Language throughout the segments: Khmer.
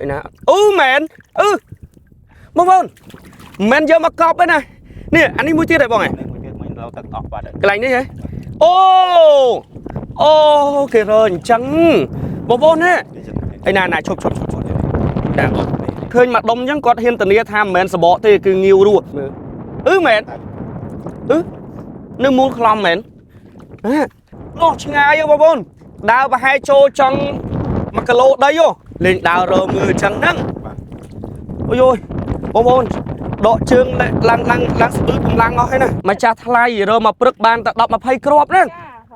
ឯណាអូមែនអឺបងប្អូនមិនមែនយកមកកប់ទេណានេះអានេះមួយទៀតហ៎បងហ៎ នេះមួយទៀតមិញเราទឹកអស់បាត់ហើយក ន្លែងនេះហ៎អូអូគេរើអញ្ចឹងបងប្អូនណាឯណាណាឈប់ឈប់ឈប់ឈប់ណាបងឃើញមកដុំអញ្ចឹងគាត់ហ៊ានធានាថាមិនមែនសបកទេគឺងាវរស់មើលអឺមែនអឺនៅមូលខ្លំមែនហ៎អូឆ្ងាយហ៎បងប្អូនដើរប្រហែលចូលចង់1គីឡូដីហ៎លេងដើររើមើលអញ្ចឹងហ្នឹងអូយអូយបងប្អូនដកជើងឡើងឡើងឡើងស្ពឺកម្លាំងអស់ហើយណាម្ចាស់ថ្លៃរើមកព្រឹកបានតែ10 20គ្រាប់ហ្នឹង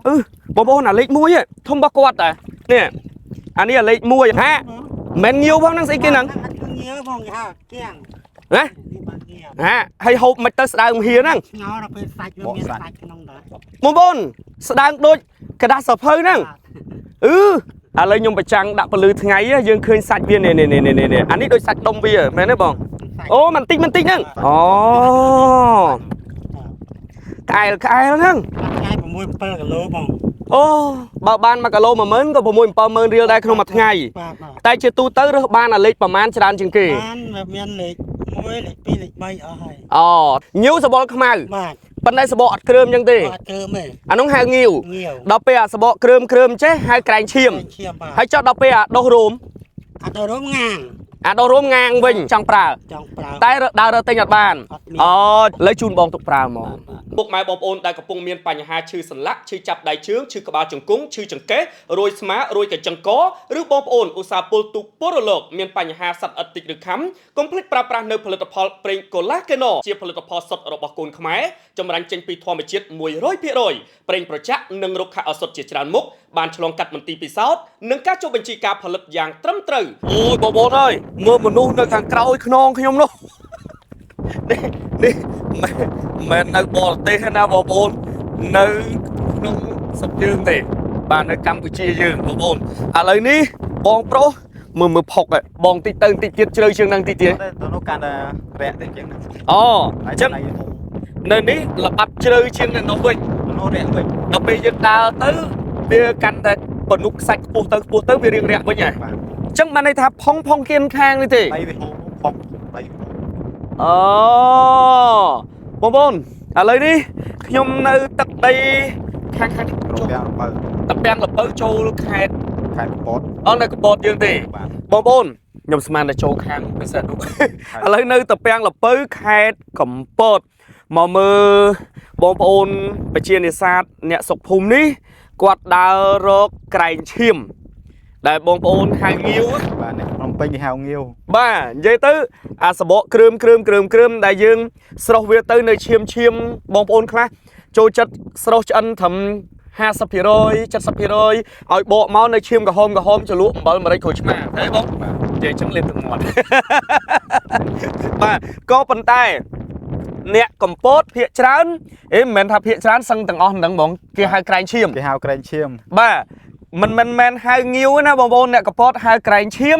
អឺបងប្អូនអាលេខ1ហ៎ធំរបស់គាត់តានេះអានេះអាលេខ1ហាមិនងាវផងហ្នឹងស្អីគេហ្នឹង អត់គឺងាវបងគេហៅគៀង ណា នេះបានងាវ ហាហើយហូបមិនទៅស្ដើងមហៀហ្នឹង ឆ្ងល់ដល់ពេលសាច់វាមានសាច់ក្នុងដែរ បងប្អូនស្ដើងដូចกระดาษសភៅហ្នឹងអឺឥឡូវខ្ញុំប្រចាំងដាក់ពលឺថ្ងៃហ៎យើងឃើញសាច់វានេះនេះនេះនេះនេះអានេះដូចសាច់ដុំវាមែនទេបងអូមិនតិចមិនតិចហ្នឹងអូក្អែលក្អែលហ្នឹង ថ្ងៃ6 7គីឡូបង អូបើបាន1គីឡូ10000ក៏6 70000រៀលដែរក្នុងមួយថ្ងៃ បាទបាទ តែជាទូទៅរើសបានអាលេខប្រមាណច្រើនជាងគេ បានវាមានលេខ1លេខ2លេខ3អស់ហើយ អូញូវសបល់ខ្មៅ បាទ ប៉ុន្តែសបកអត់គ្រើមអញ្ចឹងទេ អត់គ្រើមទេ អានោះហៅងាវ ងាវ ដល់ពេលអាសបកគ្រើមគ្រើមចេះហៅក្រែងឈាម ឈាមបាទ ហើយចុះដល់ពេលអាដុសរោម អត់ទៅរោមងាង អាដុសរោមងាងវិញចង់ប្រើ ចង់ប្រើ តែដើររើទិញអត់បាន អត់មាន អូឥឡូវជូនបងទុកប្រើហ្មង បាទ ពុកម៉ែបងប្អូនដែលកំពុងមានបញ្ហាឈឺសន្លាក់ឈឺចាប់ដៃជើងឈឺក្បាលជង្គង់ឈឺចង្កេះរោយស្មារោយកញ្ចឹងកឬបងប្អូនឧស្សាហ៍ពុលទូកពរលោកមានបញ្ហាសត្វល្អិតតិចឬខំកុំភ្លេចប្រើប្រាស់នៅផលិតផលប្រេងកូឡាកេណូជាផលិតផលសុទ្ធរបស់កូនខ្មែរចម្រាញ់ចេញពីធម្មជាតិ100%ប្រេងប្រចាក់និងរុក្ខឱសថជាច្រើនមុខបានឆ្លងកាត់មន្ទីរពិសោធន៍និងការចុះបញ្ជីការផលិតយ៉ាងត្រឹមត្រូវអូយបងប្អូនអើយមើលមនុស្សនៅខាងក្រោយខ្នងខ្ញុំនោះ នេះនេះមិនមិននៅបរទេសទេណាបងប្អូននៅក្នុងស្រុកយើងទេបាទនៅកម្ពុជាយើងបងប្អូនឥឡូវនេះបងប្រុសមើលមើលផុកហ៎បងតិចទៅតិចទៀតជ្រៅជាងនឹងតិចទៀត ទៅនោះកាន់តែរាក់តិចជាងហ្នឹង អូអញ្ចឹងនៅនេះល្បាប់ជ្រៅជាងនៅនោះវិញ ទៅនោះរាក់វិញ ដល់ពេលយើងដើរទៅវាកាន់តែបនុកខ្សាច់ខ្ពស់ទៅខ្ពស់ទៅវារៀងរាក់វិញហ៎ បាទ អញ្ចឹងបានន័យថាផុងផុងគៀនខាងនេះទេ ដីវាហូរផុកដី អូបងប្អូនឥឡូវនេះខ្ញុំនៅទឹកដីខាងខាងនេះ រពាំងបើ តពាំងលពៅចូលខេត្ត ខេត្តកំពត អត់នៅកំពតយើងទេ បាទ បងប្អូនខ្ញុំស្មានតែចូលខាងពិសេសនោះ ឥឡូវនៅតពាំងលពៅខេត្តកំពតមកមើលបងប្អូនប្រជានេសាទអ្នកសុកភូមិនេះគាត់ដើររកក្រែងឈាម ដែលបងប្អូនហៅងាវ បាទនេះភ្នំពេញគេហៅងាវ បាទនិយាយទៅអាសបកគ្រើមគ្រើមគ្រើមគ្រើមដែលយើងស្រុះវាទៅនៅឈាមឈាមបងប្អូនខ្លះចូលចិត្តស្រុះឆ្អិនត្រឹម50% 70%ឲ្យបកមកនៅឈាមក្រហមក្រហមជ្រលក់អំបិលម្រេចក្រូចឆ្មាទេបងនិយាយចឹងលេបទឹកមាត់ បាទក៏ប៉ុន្តែអ្នកកំពតភាកច្រើនអេមិនមែនថាភាកច្រើនសឹងទាំងអស់ហ្នឹងហ្មងគេហៅក្រែងឈាម គេហៅក្រែងឈាម បាទមិនមិនមែនហៅងាវទេណាបងប្អូនអ្នកកពតហៅក្រែងឈាម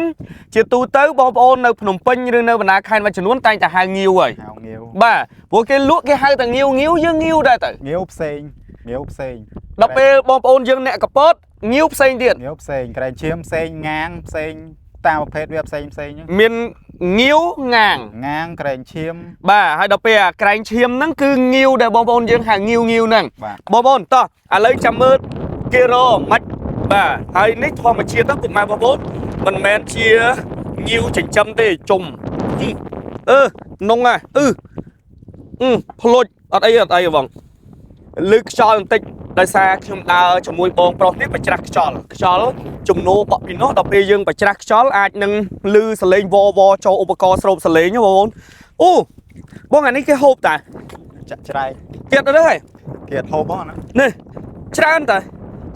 ជាទូទៅបងប្អូននៅភ្នំពេញឬនៅបណ្ដាខេត្តមួយចំនួនតែងតែហៅងាវហើយ ហៅងាវ បាទព្រោះគេលក់គេហៅតែងាវងាវយើងងាវដែរទៅ ងាវផ្សេងងាវផ្សេង ដល់ពេលបងប្អូនយើងអ្នកកពតងាវផ្សេងទៀត ងាវផ្សេងក្រែងឈាមផ្សេងងាងផ្សេងតាមប្រភេទវាផ្សេងផ្សេងហ្នឹង មានងាវងាង ងាងក្រែងឈាម បាទហើយដល់ពេលអាក្រែងឈាមហ្នឹងគឺងាវដែលបងប្អូនយើងហៅងាវងាវហ្នឹង បាទ បងប្អូនតោះឥឡូវចាំមើលគេរមិនបាទហើយនេះធម្មជាតិណាពុកម៉ែបងប្អូនមិនមែនជាងាវចិញ្ចឹមទេជុំអឺនងហ่ะអឺអឺផ្លុចអត់អីអត់អីបងលើកខ្យល់បន្តិចដោយសារខ្ញុំដើរជាមួយបងប្រុសនេះបច្រាស់ខ្យល់ខ្យល់ជំនោបក់ពីនោះដល់ពេលយើងបច្រាស់ខ្យល់អាចនឹងលឺសលេងវវចូលឧបករណ៍ស្រូបសលេងណាបងប្អូនអូបងអានេះគេហូបតា ចាក់ច្រែក ទៀតទៅហើយ គេអត់ហូបហ្នឹងណា នេះច្រើនតា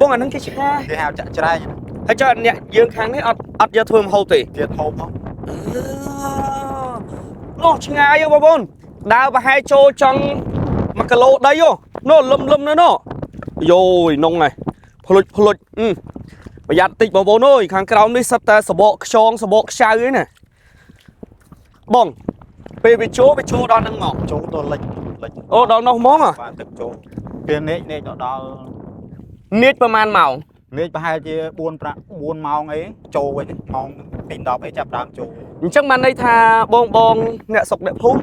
បងអាហ្នឹងគេឆា គេហៅចាក់ច្រែកណា ហើយចុះអ្នកយើងខាងនេះអត់អត់យកធ្វើម្ហូបទេ គេអត់ហូបហ្នឹង អូឆ្ងាយហ៎បងប្អូនដើរប្រហែលចូលចង់1គីឡូដីហ៎នោះលឹមលឹមនៅនោះយោយនងហើយផ្លុចផ្លុចអឺប្រយ័ត្នតិចបងប្អូនអើយខាងក្រោមនេះសិតតែសបកខ្យងសបកខ្ចៅឯណាបងពេលវាចូលវាចូលដល់ហ្នឹងមក ចូលទៅលិចលិច អូដល់នោះហ្មងហ៎ បាទទឹកចូលពេលនេកនេកដល់ នាចប្រហែលម៉ោង ងាយប្រហែលជា4 5 4ម៉ោងអីចូលវិញម៉ោងពី10អីចាប់ដើមចូល អញ្ចឹងបានន័យថាបងបងអ្នកស្រុកអ្នកភូមិ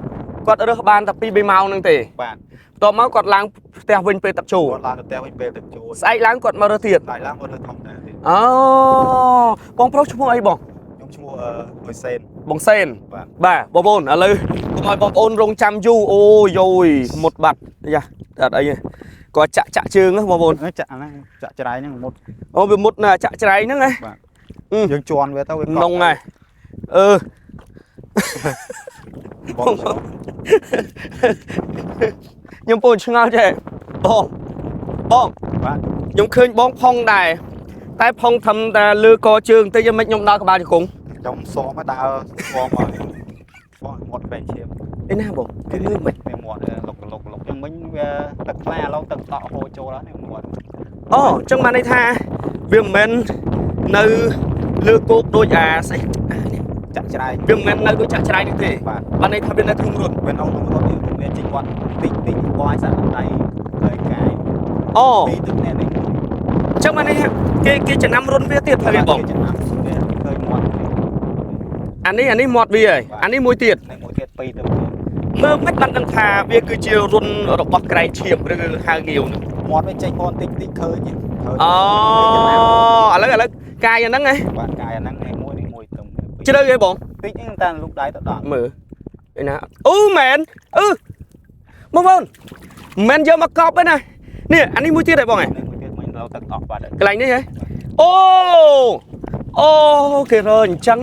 គាត់រើសបានតែ2 3ម៉ោងហ្នឹងទេ បាទ បន្ទាប់មកគាត់ឡើងផ្ទះវិញពេលទឹកចូល គាត់ឡើងទៅផ្ទះវិញពេលទឹកចូល ស្អែកឡើងគាត់មករើសទៀត ស្អែកឡើងគាត់រើសធម្មតាទៀត អូបងប្រុសឈ្មោះអីបង ខ្ញុំឈ្មោះអ៊ុយសេន បងសេន បាទ បាទបងប្អូនឥឡូវកុំឲ្យបងប្អូនរងចាំយូរអូយយយមុតបាត់យ៉ាតែអត់អីទេគាត់ចាក់ចាក់ជើងហ៎បងប្អូន ហ្នឹងចាក់ហ្នឹងចាក់ច្រៃហ្នឹងមុត អូវាមុតណាចាក់ច្រែងហ្នឹងហ៎ បាទ អឺ យើងជន់វាទៅវាក នងហើយអឺ បង ខ្ញុំពូនឆ្ងល់ចេះបងបង បាទ ខ្ញុំឃើញបងផុងដែរតែផុងធំតែលើកជើងតិចមិនខ្ញុំដល់ក្បាលជង្គង់ ខ្ញុំសមឲ្យដើរបងមកបងមាត់បែងឈាម អីណាបងគេមើលមិន វាមាត់លុកលុកលុកចឹងមិញវាទឹកថ្លាឥឡូវទឹកតក់ហូរចូលហើយនេះមាត់ អូអញ្ចឹងបានន័យថាវាមិនមែននៅលើគោកដូចអាស្អីអានេះ ចាក់ច្រៃ វាមិនមែននៅដូចចាក់ច្រៃនេះទេ បាទ បានន័យថាវានៅក្នុងរន្ធ វានៅក្នុងរត់នេះវាចេញវត្តតិចតិចបងឲ្យសាក់ដៃដៃកាយ អូ ពីទឹកនេះនេះ អញ្ចឹងបានន័យថាគេគេចំណាំរន្ធវាទៀតហើយបង ចំណាំវាឃើញមាត់ អានេះអានេះមាត់វាហើយអានេះមួយទៀត នេះមួយទៀតពីរទឹក មើលមិនបានដឹងថាវាគឺជារន្ធរបស់ក្រែងឈាមឬហៅងាវហ្នឹង មាត់វាចេញបងតិចតិចឃើញឃើញ អូឥឡូវឥឡូវកាយអាហ្នឹងហ៎ បាទកាយអាហ្នឹងនេះមួយនេះមួយទឹម ជ្រៅហ៎បង តិចហ្នឹងតាមលូកដៃទៅដល់ មើលឯណាអូមែនអឺបងប្អូនមិនមែនយកមកកប់ទេណានេះអានេះមួយទៀតហ៎បងហ៎ នេះមួយទៀតមិញเราទឹកតក់បាត់ កន្លែងនេះហ៎អូអូគេរើអញ្ចឹង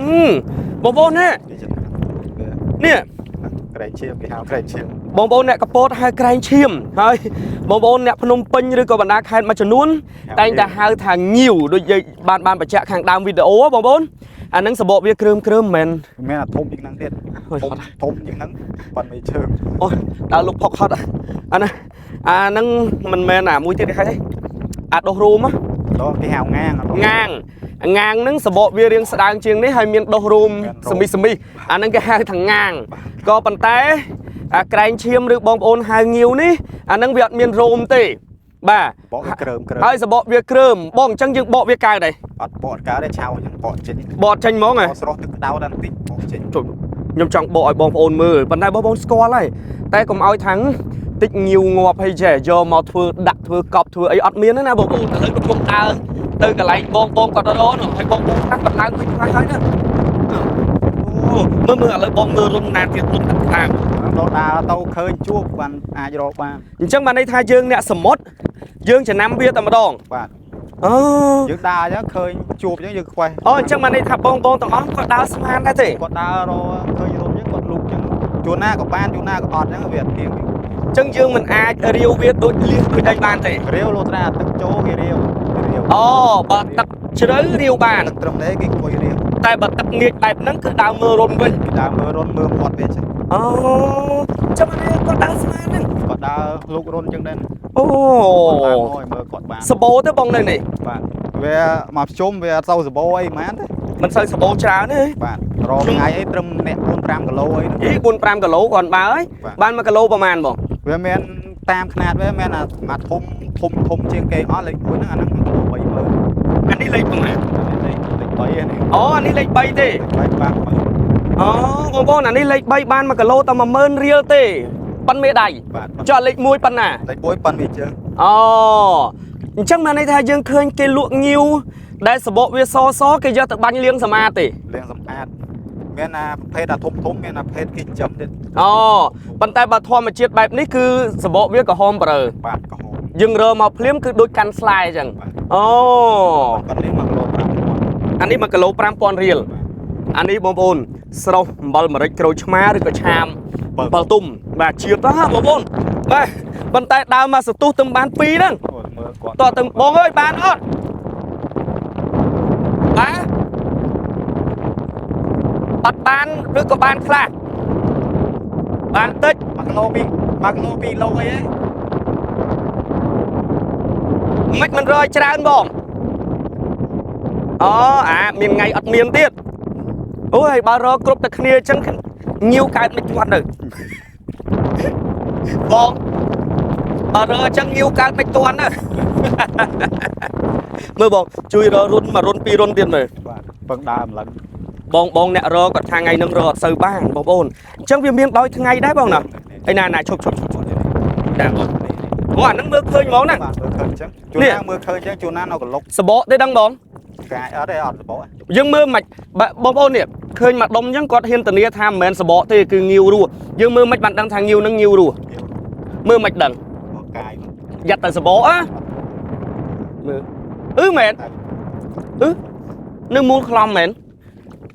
បងប្អូនណា វាចំណាំ នេះ ក្រែងឈាមគេហៅក្រែងឈាម បងប្អូនអ្នកកពតហៅក្រែងឈាមហើយបងប្អូនអ្នកភ្នំពេញឬក៏បណ្ដាខេត្តមួយចំនួនតែងតែហៅថាងាវដូចយើងបានបានបញ្ជាក់ខាងដើមវីដេអូហ៎បងប្អូនអាហ្នឹងសបកវាគ្រើមគ្រើមមិនមែន មានអាធំជាងហ្នឹងទៀត អូយ ធំធំជាងហ្នឹងប៉ុនមួយជើង អូយដើរលុកផុកហត់អាណាអាហ្នឹងមិនមែនអាមួយទៀតគេហៅទេអាដុសរោមហ៎ ដល់គេហៅងាងអត់ ងាងងាងហ្នឹងសបកវារៀងស្ដើងជាងនេះហើយមានដុសរោម មានរោម សមីសមីអាហ្នឹងគេហៅថាងាងក៏ប៉ុន្តែអាក្រែងឈាមឬបងប្អូនហៅងាវនេះអាហ្នឹងវាអត់មានរោមទេបាទ បកក្រើមក្រើម ហើយសបកវាគ្រើមបងអញ្ចឹងយើងបកវាកើតដែរ អត់បកកើតទេឆៅអញ្ចឹងបកចេញ បកចេញហ្មងហ៎ បកស្រស់ទឹកក្តៅដល់បន្តិចបកចេញ ជួយខ្ញុំចង់បកឲ្យបងប្អូនមើលប៉ុន្តែបងប្អូនស្គាល់ហើយតែកុំឲ្យថាំងតិចងាវងាប់ហើយចេះយកមកធ្វើដាក់ធ្វើកប់ធ្វើអីអត់មានទេណាបងប្អូនឥឡូវកំពុងដើរទៅកន្លែងបងបងគាត់រកនោះហើយបងបងខ្លះគាត់ឡើងវិញខ្លះហើយណាអូមើលមើលឥឡូវបងមើលរុនណាទៀតរុនទឹកខាង ដល់ដើរទៅឃើញជួបបានអាចរកបាន អញ្ចឹងបានន័យថាយើងអ្នកសមុទ្រយើងចំណាំវាតែម្ដង បាទ អូ យើងដើរអញ្ចឹងឃើញជួបអញ្ចឹងយើងខ្វេះ អូអញ្ចឹងបានន័យថាបងបងទាំងអស់គាត់ដើរស្មានដែរទេ គាត់ដើររកឃើញរុំអញ្ចឹងគាត់លូកអញ្ចឹងជួនណាក៏បានជួនណាក៏អត់អញ្ចឹងវាអត់ទៀងទេ អញ្ចឹងយើងមិនអាចរាវវាដូចលៀសដូចអីបានទេ រាវលោត្រាទឹកចូលគេរាវគេរាវ អូបើទឹកជ្រៅរាវបាន ទឹកត្រឹមនេះគេអង្គុយរាវ តែបើទឹកងាកបែបហ្នឹងគឺដើរមើលរុនវិញ គេដើរមើលរុនមើលមាត់វាអញ្ចឹង អូចាំនេះគាត់ដើរស្មានហ្នឹង គាត់ដើរលូករុនអញ្ចឹងដែរ អូ គាត់ដើរមកឲ្យមើលគាត់បាន សបោទៅបងនៅនេះ បាទវាមកប្រជុំវាអត់សូវសបោអីហ្មងទេ មិនសូវសបោច្រើនទេ បាទរកថ្ងៃអីត្រឹមអ្នក4 5គីឡូអីហ្នឹង អី4 5គីឡូគាត់បើហើយ បាទ បាន1គីឡូប្រហែលបង វាមានតាមខ្នាតវាមានអាអាធំធំធំជាងគេអស់លេខ1ហ្នឹងអាហ្នឹង1គីឡូ30000 អានេះលេខប្រហែល លេខលេខ3ហ្នឹង អូអានេះលេខ3ទេ លេខ3បាទ អូបងប្អូនអានេះលេខ3បាន1គីឡូតែ10000រៀលទេប៉ុនមេដៃ បាទ ចុះលេខ1ប៉ុណ្ណា លេខ1ប៉ុនវាជើង អូអញ្ចឹងបានន័យថាយើងឃើញគេលក់ងាវដែលសបកវាសសគេយកទៅបាញ់លាងសម្អាតទេ លាងសម្អាតមានអាប្រភេទអាធំធំមានអាប្រភេទគេចិញ្ចឹមទៀត អូប៉ុន្តែបើធម្មជាតិបែបនេះគឺសបកវាក្រហមប្រើ បាទក្រហម យើងរើមកភ្លាមគឺដូចកាន់ស្លែអញ្ចឹង បាទ អូ ប៉ុននេះ1គីឡូ5000 អានេះ1គីឡូ5000រៀលអានេះបងប្អូនស្រស់អំបិលម្រេចក្រូចឆ្មាឬក៏ឆាមអំបិលទុំបាទជាតិទៅហ่าបងប្អូនបាទប៉ុន្តែដើមមកសន្ទុះទៅបាន2ហ្នឹង អូមើលគាត់ តោះទៅបងអើយបានអត់បាទអត់បានឬក៏បានខ្លះបានតិច 1គីឡូ2 1គីឡូ2គីឡូអីហ៎ មិនមិនរយច្រើនបងអូអាមានថ្ងៃអត់មានទៀតអូយបើរកគ្រប់តែគ្នាអញ្ចឹងងាវកើតមិនធាត់ទៅបងបើរកអញ្ចឹងងាវកើតមិនទាន់ណា មើលបងជួយរករុនមួយរុនពីររុនទៀតមើល បាទពឹងដើមឡើង បងបងអ្នករកគាត់ថាថ្ងៃហ្នឹងរកអត់សូវបានបងប្អូនអញ្ចឹងវាមានដោយថ្ងៃដែរបងណាឯណាណាឈប់ឈប់ឈប់ឈប់ណាបងអូអាហ្នឹងមើលឃើញហ្មងណា បាទមើលឃើញអញ្ចឹងជួនណាមើលឃើញអញ្ចឹងជួនណានៅកលុក សបកទេដឹងបង កាយអត់ទេអត់សបក យើងមើលមិនបងប្អូននេះឃើញមួយដុំអញ្ចឹងគាត់ហ៊ានធានាថាមិនមែនសបកទេគឺងាវរស់យើងមើលមិនបានដឹងថាងាវហ្នឹងងាវរស់មើលមិនដឹង មកកាយ យ៉ាត់តែសបកអាមើលអឺមែនអឺនៅមូលខ្លំមែន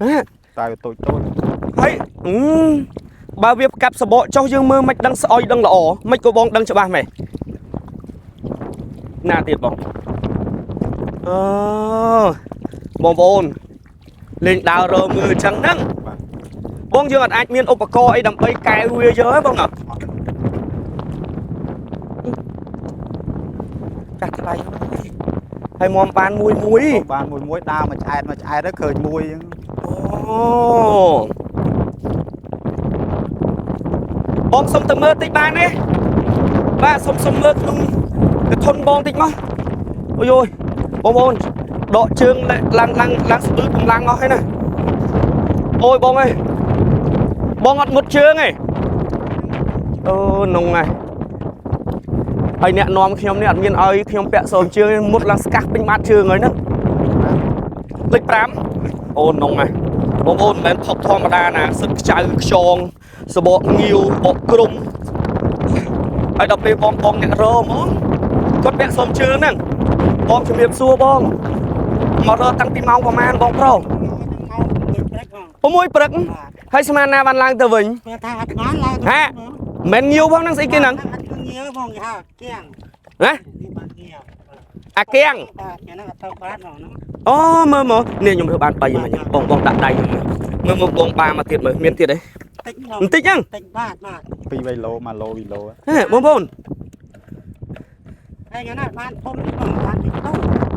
ហ៎ តែវាតូចតូច ហើយអឺបើវាផ្កាប់សបកចុះយើងមើលមិនដឹងស្អុយដឹងល្អមិនក៏បងដឹងច្បាស់ម៉េះណាទៀតបងអឺបងប្អូនលេងដើររើមើលអញ្ចឹងហ្នឹង បាទ បងយើងអត់អាចមានឧបករណ៍អីដើម្បីកែវាយើទេបងណាកាស់ថ្លៃហើយមុំបានមួយមួយ បានមួយមួយដើមមួយឆ្អែតមួយឆ្អែតទៅឃើញមួយអញ្ចឹង អូបងសុំទៅមើលតិចបានទេបាទសុំសុំមើលក្នុងកធុនបងតិចមកអូយអូយបងប្អូនដកជើងឡើងឡើងឡើងស្ពឺកម្លាំងអស់ហើយណាអូយបងអើយបងអត់មុតជើងទេអូនងហើយហើយអ្នកនាំខ្ញុំនេះអត់មានឲ្យខ្ញុំពាក់សូមជើងទេមុតឡើងស្កាស់ពេញបាតជើងហើយហ្នឹងលេខ5អូនងហើយបងប្អូនមិនមែនផុកធម្មតាណាសិតខ្ចៅខ្យងសបកងាវបកក្រុមហើយដល់ពេលបងបងអ្នករហ្មងគាត់ពាក់សូមជើងហ្នឹងបងជំរាបសួរបងមករកតាំងពីម៉ោងប្រហែលបងប្រុស មកមួយព្រឹកបង 6ព្រឹកហើយស្មានណាបានឡើងទៅវិញ ពេលថាអត់បានឡើង ហាមិនងាវផងហ្នឹងស្អីគេហ្នឹង អត់គឺងាវបងគេហៅគៀង ណា នេះបានងាវ អាកៀង បាទថ្ងៃហ្នឹងអត់ទៅបានបងហ្នឹង អូមើលមើលនេះខ្ញុំរើសបាន3ហ្នឹងបងបងដាក់ដៃខ្ញុំមើលមើលបងបាមកទៀតមើលមានទៀតទេ តិចបង បន្តិចហ្នឹង តិចបាទបាទ 2 3ឡូ1ឡូ2ឡូ ហេបងប្អូន ហើយថ្ងៃហ្នឹងបានធំបងបានតិចទៅ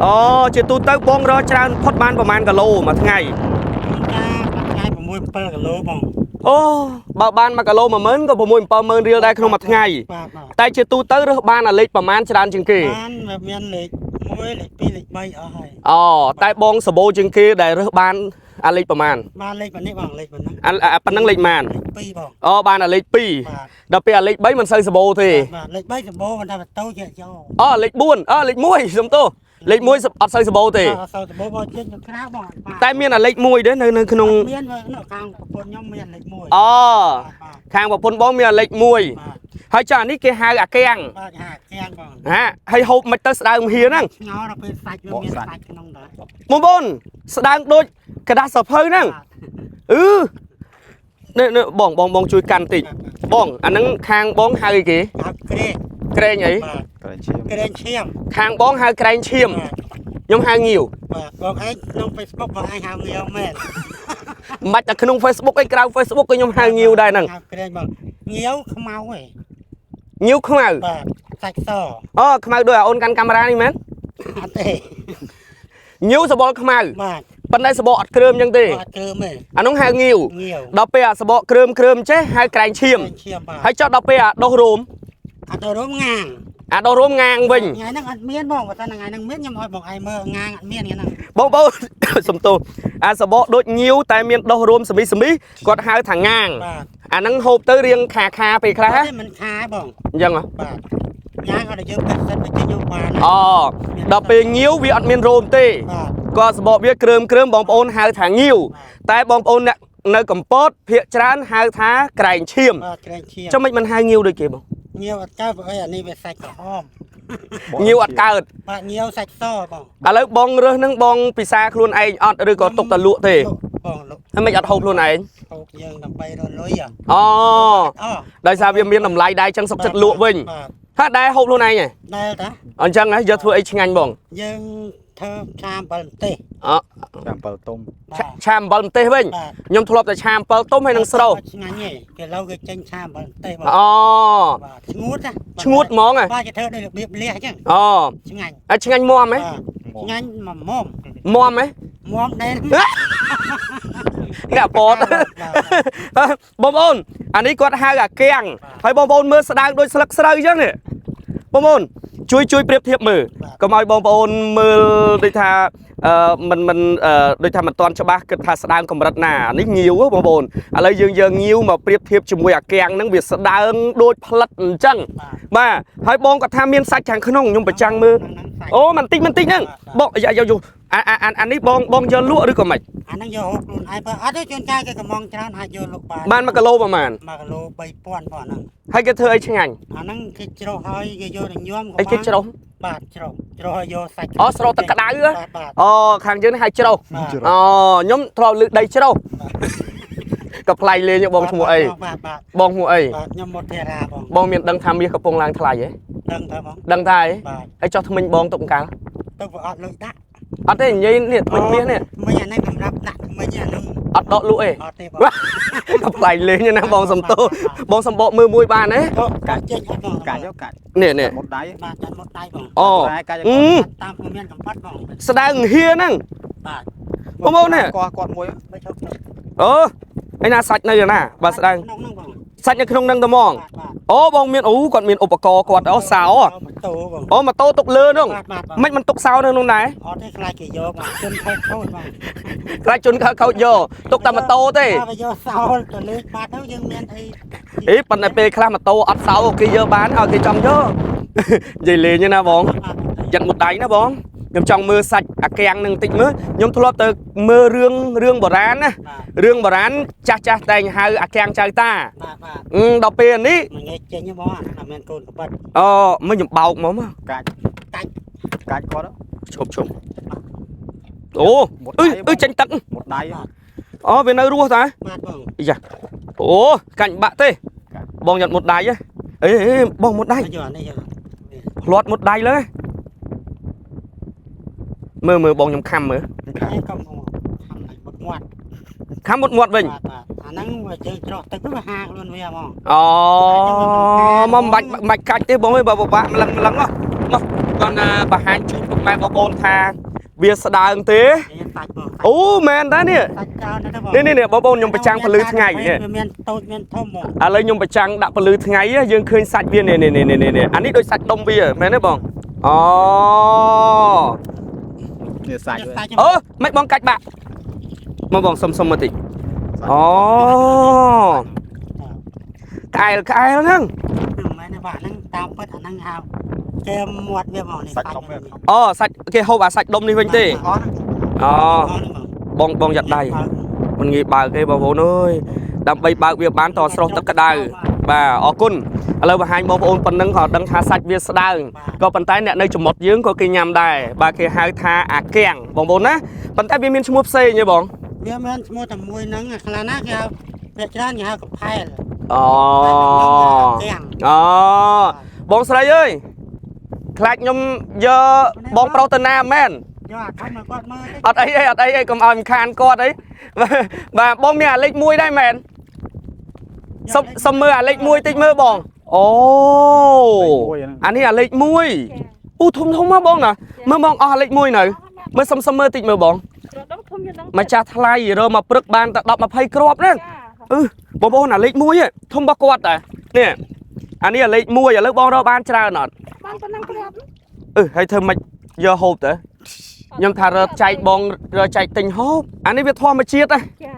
អូជាទូទៅបងរកច្រើនផុតបានប្រហែលគីឡូមួយថ្ងៃ ជួនកាលមួយថ្ងៃ6 7គីឡូបង អូបើបាន1គីឡូ10000ក៏6 70000រៀលដែរក្នុងមួយថ្ងៃ បាទបាទ តែជាទូទៅរើសបានអាលេខប្រហែលច្រើនជាងគេ បានវាមានលេខ1លេខ2លេខ3អស់ហើយ អូតែបងសបោជាងគេដែលរើសបានអាលេខប្រហែល បានលេខប៉ុណ្នេះបងលេខប៉ុណ្ណឹង អាអាប៉ុណ្ណឹងលេខប៉ុន្មាន លេខ2បង អូបានអាលេខ2 បាទ ដល់ពេលអាលេខ3មិនសូវសបោទេ បាទលេខ3សម្បូរមិនថាបន្ទោជាចោ អូលេខ4អូលេខ1សំទោសលេខ1អត់សូវសបោទេ អត់សូវសម្បូរបងជិះខ្ញុំក្រៅបងអត់បាន តែមានអាលេខ1ទេនៅនៅក្នុង មាននៅខាងប្រពន្ធខ្ញុំមានលេខ1 អូ បាទ ខាងប្រពន្ធបងមានអាលេខ1 បាទ ហើយចាអានេះគេហៅអាកៀង បាទហាកៀងបង ហាហើយហូបមិនទៅស្ដើងមហៀហ្នឹង ឆ្ងល់ដល់ពេលសាច់វាមានសាច់ក្នុងដែរ បងប្អូនស្ដើងដូចกระดาษសភៅហ្នឹងអឺនេះនេះបងបងបងជួយកាន់តិចបងអាហ្នឹងខាងបងហៅអីគេ ហៅក្រែង ក្រែងអី បាទ ក្រែងឈាម ក្រែងឈាម ខាងបងហៅក្រែងឈាម បាទ ខ្ញុំហៅងាវ បាទបងឯងក្នុង Facebook បងឯងហៅងាវមែន មិនបាច់តែក្នុង Facebook អីក្រៅ Facebook ក៏ខ្ញុំហៅងាវដែរហ្នឹង ហៅក្រែងបងងាវខ្មៅឯង ងាវខ្មៅ បាទសាច់ស អូខ្មៅដូចអាអូនកាន់កាមេរ៉ានេះមែន អត់ទេ ងាវសបល់ខ្មៅ បាទ ប៉ុន្តែសបកអត់គ្រើមអញ្ចឹងទេ អត់គ្រើមទេ អានោះហៅងាវ ងាវ ដល់ពេលអាសបកគ្រើមគ្រើមចេះហៅក្រែងឈាម ក្រែងឈាមបាទ ហើយចុះដល់ពេលអាដុសរោម អត់ទៅរោមងាង អាដុសរោមងាងវិញ ថ្ងៃហ្នឹងអត់មានបងបើថាថ្ងៃហ្នឹងមានខ្ញុំឲ្យបងឯងមើលងាងអត់មានថ្ងៃហ្នឹង បងប្អូន សំទោសអាសបកដូចងាវតែមានដុសរោមសមីសមីគាត់ហៅថាងាង បាទ អាហ្នឹងហូបទៅរៀងខាខាពេលខ្លះ អត់ទេមិនខាបង អញ្ចឹងហ៎ បាទងាងអត់ឲ្យយើងពាក់សិតទៅចេញយកបាន អូដល់ពេលងាវវាអត់មានរោមទេ បាទ ក៏សបកវាគ្រើមគ្រើមបងប្អូនហៅថាងាវតែបងប្អូនអ្នកនៅកំពតភាកច្រើនហៅថាក្រែងឈាម បាទក្រែងឈាម ចុះមិនមិនហៅងាវដូចគេបង ងាវអត់កើតព្រោះអីអានេះវាសាច់ក្រហម ងាវអត់កើត បាទងាវសាច់សបង ឥឡូវបងរើសហ្នឹងបងពិសាខ្លួនឯងអត់ឬក៏ទុកតែលក់ទេ លក់បងលក់ ហើយមិនអត់ហូបខ្លួនឯង ហូបយើងដើម្បីរកលុយហ៎ អូ អូ ដោយសារវាមានតម្លៃដែរចឹងសុកចិត្តលក់វិញ បាទ ហាដែរហូបខ្លួនឯងហ៎ ដែលតា អញ្ចឹងហ៎យកធ្វើអីឆ្ងាញ់បង យើងធ្វើឆាអំបិលម្ទេស អ ចាំ7ទុំ បាទ ឆាអំបិលម្ទេសវិញ បាទ ខ្ញុំធ្លាប់តែឆាអំពិលទុំហើយនឹងស្រូវ អត់ឆ្ងាញ់ទេគេឡូវគេចេញឆាអំបិលម្ទេសបង អូ បាទឆ្ងួតណា ឆ្ងួតហ្មងហ៎ បាទគេធ្វើដោយរបៀបលះអញ្ចឹង អូ ឆ្ងាញ់ ហើយឆ្ងាញ់មាំហ៎ បាទឆ្ងាញ់មួយមុំ មាំហ៎ មុំដែរ អ្នកពតបងប្អូនអានេះគាត់ហៅអាកៀងហើយបងប្អូនមើលស្ដើងដូចស្លឹកស្រូវអញ្ចឹងនេះបងប្អូន ជួយជួយប្រៀបធៀបមើល បាទ កុំឲ្យបងប្អូនមើលដូចថាអឺមិនមិនអឺដូចថាមិនទាន់ច្បាស់គិតថាស្ដើងកម្រិតណានេះងាវហ៎បងប្អូនឥឡូវយើងយកងាវមកប្រៀបធៀបជាមួយអាកាំងហ្នឹងវាស្ដើងដូចផ្លិតអញ្ចឹង បាទ បាទហើយបងគាត់ថាមានសាច់ខាងក្នុងខ្ញុំប្រចាំងមើល ហ្នឹងសាច់ អូមិនតិចមិនតិចហ្នឹងបងយ៉ាយ៉ាយូអាអាអាអានេះបងបងយកលក់ឬក៏មិន អាហ្នឹងយកហូបខ្លួនឯងបើអត់ទេជួនកាលគេកំងច្រើនអាចយកលក់បាន បាន1គីឡូប្រហែល 1គីឡូ3000បងអាហ្នឹង ហើយគេធ្វើអីឆ្ងាញ់ អាហ្នឹងគេច្រោះហើយគេយកទៅញោមក៏ អីគេច្រោះ បាទច្រោះច្រោះហើយយកសាច់ អូស្រោះទឹកក្តៅហ៎ បាទបាទ អូខាងយើងនេះហៅច្រោះ បាទ អូខ្ញុំធ្លាប់លើកដីច្រោះក៏ប្លែកលេងបងឈ្មោះអី បាទបាទ បងឈ្មោះអី បាទខ្ញុំមុតធារាបង បងមានដឹងថាមាសកំពុងឡើងថ្លៃហ៎ ដឹងតើបង ដឹងថាអី បាទ ហើយចោះថ្មិញបងទុកកាល ទៅវាអត់លុយដាក់ អត់ទេនិយាយនេះថ្មិញមាសនេះ មិញអានេះសម្រាប់ដាក់មិញអាហ្នឹង អត់ដកលក់ទេ អត់ទេបង ក៏ប្លែកលេងណាបងសំទោបងសំបកមើលមួយបានទេ កាច់ចេញអត់បង កាច់យកកាច់ នេះនេះ មុតដៃ បាទចាត់មុតដៃបង អូ តែកាច់ អឺ តាមពុំមានកំប៉ាត់បង ស្ដើងហៀហ្នឹង បាទ បងប្អូននេះ គាត់គាត់មួយ មិនឈប់ អូឯណាសាច់នៅយ៉ាងណាបាទស្ដើង ក្នុងហ្នឹងបង សាច់នៅក្នុងហ្នឹងតែហ្មង បាទបាទ អូបងមានអូគាត់មានឧបករណ៍គាត់អូសោ ម៉ូតូបង អូម៉ូតូទុកលើហ្នឹង បាទបាទ មិនមិនទុកសោនៅក្នុងដែរ អត់ទេខ្លាចគេយកមកជន់ខូចខូចបង ខ្លាចជនខើខូចយកទុកតែម៉ូតូទេ បើយកសោទៅលេខបាត់ទៅយើងមានអី អីប៉ុន្តែពេលខ្លះម៉ូតូអត់សោគេយកបានឲ្យគេចង់យក និយាយលេងទេណាបងយ៉ាត់មុតដៃណាបងខ្ញុំចង់មើលសាច់អាកាំងនឹងតិចមើលខ្ញុំធ្លាប់ទៅមើលរឿងរឿងបុរាណណា បាទ រឿងបុរាណចាស់ចាស់តែងហៅអាកាំងចៅតា បាទបាទ អឺដល់ពេលនេះ មួយថ្ងៃចេញបងអាហ្នឹងអត់មានកូនកប៉ិត អូមើលខ្ញុំបោកមកមក កាច់ កាច់ កាច់គាត់ ឈប់ឈប់អូអឺអឺចេញទឹក មុតដៃ អូវានៅរស់តា បាទបង យ៉ាអូកាញ់បាក់ទេបងយ៉ាត់មុតដៃហ៎អេអេបងមុតដៃ យកអានេះយក ផ្លាត់មុតដៃលើមើលមើលបងខ្ញុំខំមើល នេះកុំខំមុតមាត់ ខំមុតមាត់វិញ បាទបាទអាហ្នឹងបើយើងច្រោះទឹកទៅវាហាខ្លួនវាហ្មង អូមកមិនបាច់មិនបាច់កាច់ទេបងអើយបើពិបាកម្លឹងម្លឹងមកមកគាត់ណាបង្ហាញជូនពុកម៉ែបងប្អូនថាវាស្ដើងទេ នេះសាច់បង អូមែនតានេះ សាច់ច្រើនណាស់បង នេះនេះនេះបងប្អូនខ្ញុំប្រចាំងពលឺថ្ងៃនេះ វាមានតូចមានធំបង ឥឡូវខ្ញុំប្រចាំងដាក់ពលឺថ្ងៃយើងឃើញសាច់វានេះនេះនេះនេះនេះអានេះដូចសាច់ដុំវាមែនទេបងអូ នេះសាច់ សាច់ អូមិនបងកាច់បាក់មកបងសុំសុំមកតិចអូក្អែលក្អែលហ្នឹង មិនមែនទេបាទហ្នឹងតាមពិតអាហ្នឹងហៅគេមាត់វាហ្មងនេះ សាច់ដុំវា អូសាច់គេហូបអាសាច់ដុំនេះវិញទេ អស់ អូ អស់ហ្នឹង បងបងយ៉ាត់ដៃមិនងាយបើកទេបងប្អូនអើយដើម្បីបើកវាបានតស្រោះទឹកក្តៅបាទអរគុណឥឡូវបង្ហាញបងប្អូនប៉ុណ្ណឹងក៏ដឹងថាសាច់វាស្ដើងក៏ប៉ុន្តែអ្នកនៅចំណុតយើងក៏គេញ៉ាំដែរបាទគេហៅថាអាកាំងបងប្អូនណាប៉ុន្តែវាមានឈ្មោះផ្សេងទេបង វាមានឈ្មោះតែមួយហ្នឹងខ្លះណាគេហៅពាក្យច្រើនគេហៅកផែល អូ ទាំង អូបងស្រីអើយខ្លាចខ្ញុំយកបងប្រុសទៅណាមែន យកអាធំឲ្យគាត់មើលតិច អត់អីអីអត់អីអីកុំឲ្យមិនខានគាត់អីបាទបងមានអាលេខ1ដែរមែនសុំសុំមើលអាលេខ1តិចមើលបងអូអានេះអាលេខ1អូធំធំមកបងណាមើលបងអស់អាលេខ1នៅមើលសុំសុំមើលតិចមើលបង រដងធំជាងហ្នឹង ម្ចាស់ថ្លៃរើមកព្រឹកបានតែ10 20គ្រាប់ហ្នឹង ចា អឺបងប្អូនអាលេខ1ធំរបស់គាត់តានេះអានេះអាលេខ1ឥឡូវបងរកបានច្រើនអត់ បានប៉ុណ្ណឹងគ្រាប់ អឺហើយធ្វើម៉េចយកហូបទៅខ្ញុំថារកចែកបងរកចែកទិញហូបអានេះវាធម្មជាតិណា ចា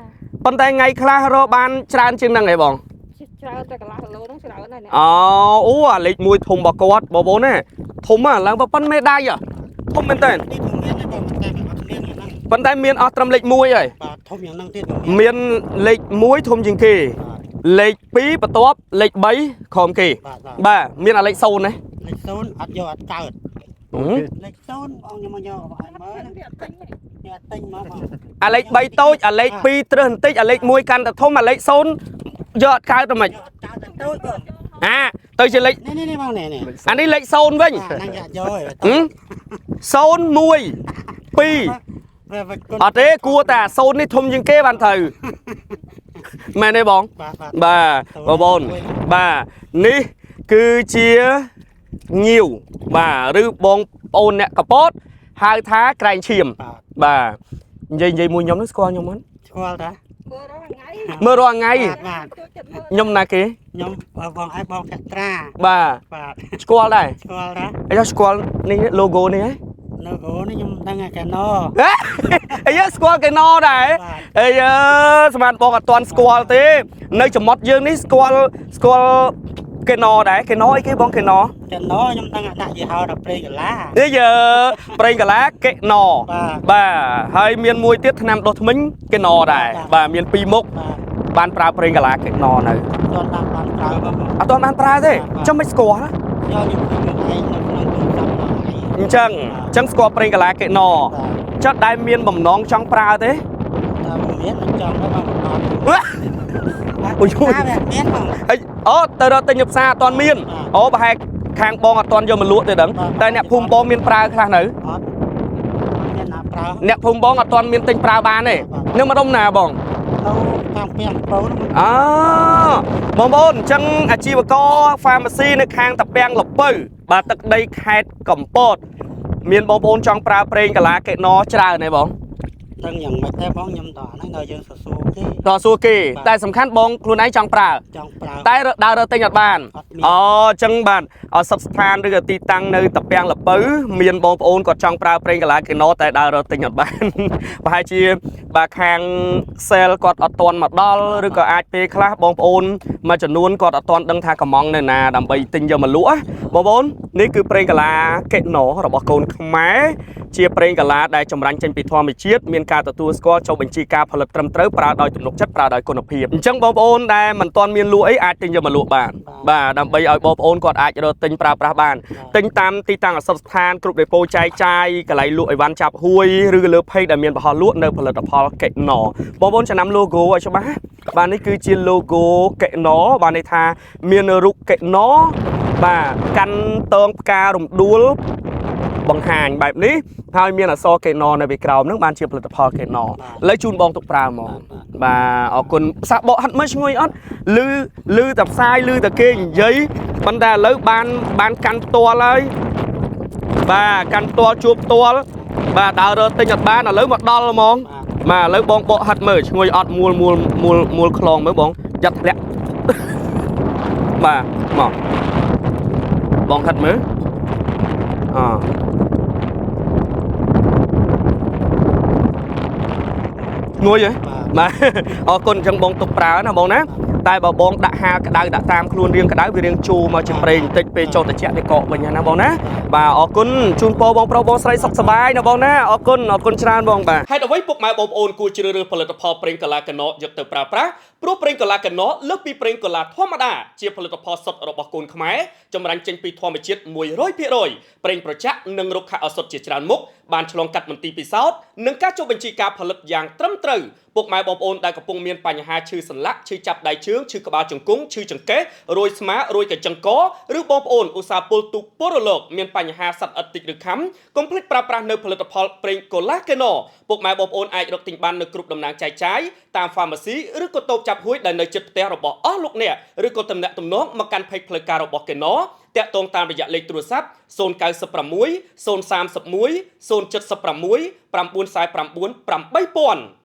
ប៉ុន្តែថ្ងៃខ្លះរកបានច្រើនជាងហ្នឹងហីបង ច្រើនតែកន្លះគីឡូហ្នឹងច្រើនណាស់ណា អូអូអាលេខ1ធំរបស់គាត់បងប្អូនណាធំហ่ะឡើងប៉ុណ្ណេះដៃហ៎ធំមែនតើ នេះពុំមានទេបងតែវាអត់មានយ៉ាងហ្នឹង ប៉ុន្តែមានអស់ត្រឹមលេខ1ហើយ បាទធំយ៉ាងហ្នឹងទៀតពុំមាន មានលេខ1ធំជាងគេលេខ2បន្ទាប់លេខ3ក្រោមគេ បាទបាទ បាទមានអាលេខ0ណា លេខ0អត់យកអត់កើត ហឹម លេខ0បងខ្ញុំមកយកឲ្យមើល វាអត់ទិញទេ គេអត់ទិញមកបង អាលេខ3តូចអាលេខ2ត្រឹសបន្តិចអាលេខ1កាន់តែធំអាលេខ0យកអត់កើតទៅមិន យកអត់កើតតែតូចបង អាទៅជាលេខ នេះនេះនេះបងនេះនេះ អានេះលេខ0វិញ អាហ្នឹងគេអត់យកទេ ហឹម0 1 2 វាវាគុណ អត់ទេគួរតែអា0នេះធំជាងគេបានត្រូវមែនទេបង បាទបាទ បាទបងប្អូនបាទនេះគឺជាងាវបាទឬបងប្អូនអ្នកកពតហៅថាក្រែងឈាម បាទ បាទនិយាយនិយាយមួយខ្ញុំនឹងស្គាល់ខ្ញុំអត់ ស្គាល់តា មើលរាល់ថ្ងៃ មើលរាល់ថ្ងៃ បាទបាទ ចូលចិត្តមើល ខ្ញុំណាគេ ខ្ញុំបងឯងបងភក្ត្រា បាទ បាទ ស្គាល់ដែរ ស្គាល់ណា អាយ៉ាស្គាល់នេះ logo នេះហ៎ នៅគោនេះខ្ញុំដឹងអាកែណោ ហេអាយ៉ាស្គាល់គេណដែរ បាទ អីយើស្មានបងអត់ទាន់ស្គាល់ទេ នៅចំណត់យើងនេះស្គាល់ស្គាល់គេណដែរគេណអីគេបងគេណ កែណោខ្ញុំដឹងអាដាក់យីហោដល់ព្រេងកាឡា នេះយើប្រេងកាឡាគេណ បាទ បាទហើយមានមួយទៀតថ្នាំដុសធ្មេញគេណដែរ បាទ បាទមានពីរមុខ បាទ បានប្រើប្រេងកាឡាគេណនៅ គាត់តាមបានប្រើបងបង អត់ទាន់បានប្រើទេ បាទ ចាំមិនស្គាល់ណា យកខ្ញុំឃើញខ្លួនឯងនៅក្នុងទូរស័ព្ទរបស់ឯង អញ្ចឹងអញ្ចឹងស្គាល់ប្រេងកាឡាគេណ បាទ ចុះដែលមានបំណងចង់ប្រើទេ តែមានចង់ដល់បងបង អូយ បាទមានបង អីអូទៅរកទិញនៅផ្សារអត់ទាន់មាន បាទ អូប្រហែលខាងបងអត់ទាន់យកមកលក់ទេដឹង បាទ តែអ្នកភូមិបងមានប្រើខ្លះនៅ អត់មានណាប្រើ អ្នកភូមិបងអត់ទាន់មានទិញប្រើបានទេ បាទ នឹងម្ដុំណាបង ទៅតាមពីអង្គពៅហ្នឹង អបងប្អូនអញ្ចឹងអាជីវករ pharmacy នៅខាងតាពាំងលពៅបាទទឹកដីខេត្តកំពត មានបងប្អូនចង់ប្រើប្រេងកាឡាកេណច្រើនទេបង ដឹងយ៉ាងម៉េចដែរបងខ្ញុំដល់ហ្នឹងដល់យើងសរសួរគេ តសួរគេ បាទ តែសំខាន់បងខ្លួនឯងចង់ប្រើ ចង់ប្រើ តែរកដើររកទិញអត់បាន អត់មាន អូអញ្ចឹងបាទឱសថស្ថានឬក៏ទីតាំងនៅតាពាំងលពៅមានបងប្អូនគាត់ចង់ប្រើប្រេងកាឡាកេណតែដើររកទិញអត់បាន ប្រហែលជាបាទខាង sale គាត់អត់ទាន់មកដល់ឬក៏អាចពេលខ្លះបងប្អូនមួយចំនួនគាត់អត់ទាន់ដឹងថាកំងនៅណាដើម្បីទិញយកមកលក់ណាបងប្អូននេះគឺប្រេងកាឡាកេណរបស់កូនខ្មែរជាប្រេងកាឡាដែលចម្រាញ់ចេញពីធម្មជាតិមានការទទួលស្គាល់ចុះបញ្ជីការផលិតត្រឹមត្រូវប្រើដោយទំនុកចិត្តប្រើដោយគុណភាពអញ្ចឹងបងប្អូនដែលមិនទាន់មានលក់អីអាចទិញយកមកលក់បានបាទដើម្បីឲ្យបងប្អូនគាត់អាចរកទិញប្រើប្រាស់បានទិញតាមទីតាំងឱសថស្ថានគ្រប់ដេប៉ូចែកចាយកន្លែងលក់អីវ៉ាន់ចាប់ហួយឬក៏លើផេកដែលមានបង្ហោះលក់នៅផលិតផលកេណបងប្អូនចំណាំ logo ឲ្យច្បាស់បាទនេះគឺជា logo កេណបាទន័យថាមានរូបកេណបាទកាន់តងផ្ការំដួល បង្ហាញបែបនេះហើយមានអក្សរកេណនៅពីក្រោមហ្នឹងបានជាផលិតផលកេណឥឡូវជូនបងទុកប្រើហ្មងបាទអរគុណផ្សារបកហាត់មើលឈ្ងុយអត់លឺលឺតែផ្សាយលឺតែគេនិយាយប៉ុន្តែឥឡូវបានបានកាន់ផ្ទាល់ហើយបាទកាន់ផ្ទាល់ជួបផ្ទាល់បាទដើររកទិញអត់បានឥឡូវមកដល់ហ្មង បាទ បាទឥឡូវបងបកហាត់មើលឈ្ងុយអត់មួលមួលមួលមួលខ្លងមើលបងយ៉ាត់ធ្លាក់ បាទមកបងហាត់មើលអ ងួយហ៎ បាទ បាទ អរគុណអញ្ចឹងបងទុកប្រើណាបងណាតែបើបងដាក់ហាលក្តៅដាក់តាមខ្លួនរៀងក្តៅវារៀងជូរមកជាប្រេងបន្តិចពេលចូលត្រជាក់វាកកវិញហើយណាបងណាបាទអរគុណជូនពរបងប្រុសបងស្រីសុខសប្បាយណាបងណាអរគុណអរគុណច្រើនបងបាទហេតុអ្វីពុកម៉ែបងប្អូនគួរជ្រើសរើសផលិតផលប្រេងកាឡាកណោយកទៅប្រើប្រាស់ព្រោះប្រេងកាឡាកណោលើសពីប្រេងកាឡាធម្មតាជាផលិតផលសុទ្ធរបស់កូនខ្មែរចម្រាញ់ចេញពីធម្មជាតិ100%ប្រេងប្រចាក់និងរុក្ខឱសថជាច្រើនមុខបានឆ្លងកាត់មន្ទីរពិសោធន៍និងការចុះបញ្ជីការផលិតយ៉ាងត្រឹមត្រូវពុកម៉ែបងប្អូនដែលកំពុងមានបញ្ហាឈឺសន្លាក់ឈឺចាប់ដៃជើងឈឺក្បាលជង្គង់ឈឺចង្កេះរោយស្មារោយកញ្ចឹងកឬបងប្អូនឧស្សាហ៍ពុលទូកពរលោកមានបញ្ហាសត្វល្អិតតិចឬខំកុំភ្លេចប្រើប្រាស់នៅផលិតផលប្រេងកូឡាកេណូពុកម៉ែបងប្អូនអាចរកទិញបាននៅគ្រប់តំណាងចែកចាយតាម pharmacy ឬក៏តូបចាប់ហួយដែលនៅជិតផ្ទះរបស់អស់លោកអ្នកឬក៏តំណាក់តំណងមកកាន់ page ផ្លូវការរបស់កេណូតាក់ទងតាមរយៈលេខទូរស័ព្ទ096 031 076 949 8000